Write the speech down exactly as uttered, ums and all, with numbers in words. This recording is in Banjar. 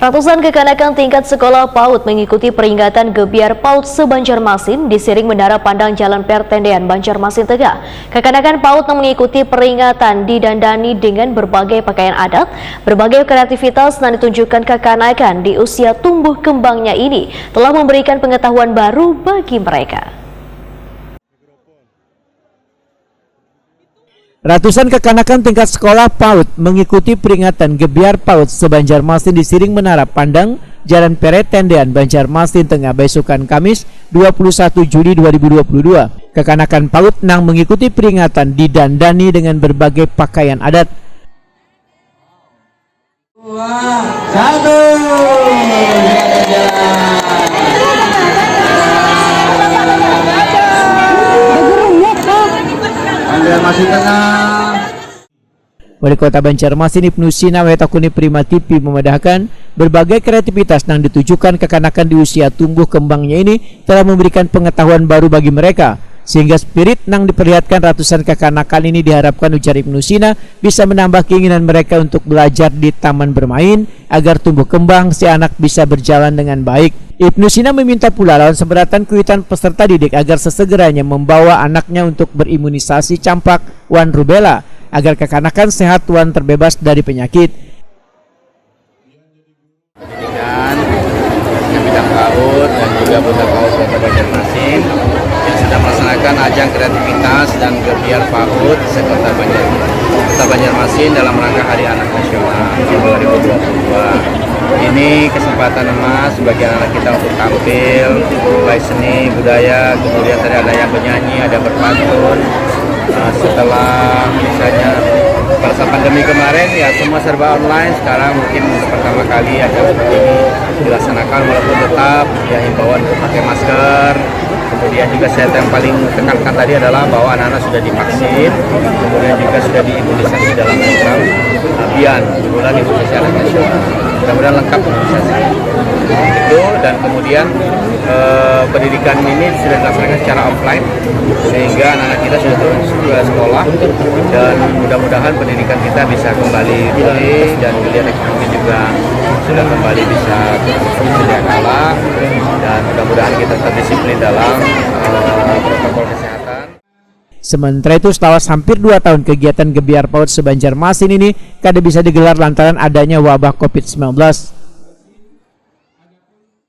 Ratusan kekanakan tingkat sekolah PAUD mengikuti peringatan Gebyar PAUD se-Banjarmasin di Siring Menara Pandang Jalan Pertendean, Banjarmasin Tengah. Kekanakan PAUD nang mengikuti peringatan didandani dengan berbagai pakaian adat, berbagai kreativitas nang ditunjukkan kekanakan di usia tumbuh kembangnya ini telah memberikan pengetahuan baru bagi mereka. Ratusan kekanakan tingkat sekolah PAUD mengikuti peringatan Gebyar PAUD se-Banjarmasin di Siring Menara Pandang, Jalan Peret Tendean, Banjarmasin Tengah, baisukan Kamis, dua puluh satu Juli dua ribu dua puluh dua. Kekanakan PAUD nang mengikuti peringatan didandani dengan berbagai pakaian adat. Dua, satu. Silakan jalan. Antrian masih tengah. Wali Kota Banjarmasin Ibnu Sina Wetakuni Prima T V memadahkan, berbagai kreativitas nang ditujukan kekanakan di usia tumbuh kembangnya ini telah memberikan pengetahuan baru bagi mereka, sehingga spirit nang diperlihatkan ratusan kekanakan ini diharapkan, ujar Ibnu Sina, bisa menambah keinginan mereka untuk belajar di taman bermain agar tumbuh kembang si anak bisa berjalan dengan baik. Ibnu Sina meminta pula lawan seberatan kuitan peserta didik agar sesegeranya membawa anaknya untuk berimunisasi campak wan rubella agar kekanakan sehat wan terbebas dari penyakit. Pendidikan, khususnya bidang PAUD dan juga Bunda PAUD Kota Banjarmasin yang sedang melaksanakan ajang kreativitas dan gebyar PAUD se-Kota Banjar, Kota Banjarmasin dalam rangka Hari Anak Nasional tahun dua ribu dua puluh dua. Ini kesempatan emas bagi anak-anak kita untuk tampil, baik seni, budaya, kemudian tadi ada yang bernyanyi, ada berpantun. Nah, setelah misalnya pada saat pandemi kemarin ya semua serba online, sekarang mungkin untuk pertama kali acara seperti ini dilaksanakan, walaupun tetap ya himbauan untuk pakai masker. Kemudian juga saya yang paling tekankan tadi adalah bahwa anak-anak sudah divaksin, kemudian juga sudah diimunisasi dalam program, eh, BIAN, bulan imunisasi anak nasional. Mudah-mudahan lengkap imunisasi itu, dan kemudian eh, pendidikan ini sudah dilaksanakan secara offline, sehingga anak-anak kita sudah terus ke sekolah, dan mudah-mudahan pendidikan kita bisa kembali pulih dan geliat ekonomi juga sudah kembali bisa sedia kala, dan mudah-mudahan kita tetap disiplin dalam eh, protokol kesehatan. Sementara itu, selawas hampir dua tahun kegiatan gebyar PAUD se-Banjarmasin ini kada bisa digelar lantaran adanya wabah covid sembilan belas.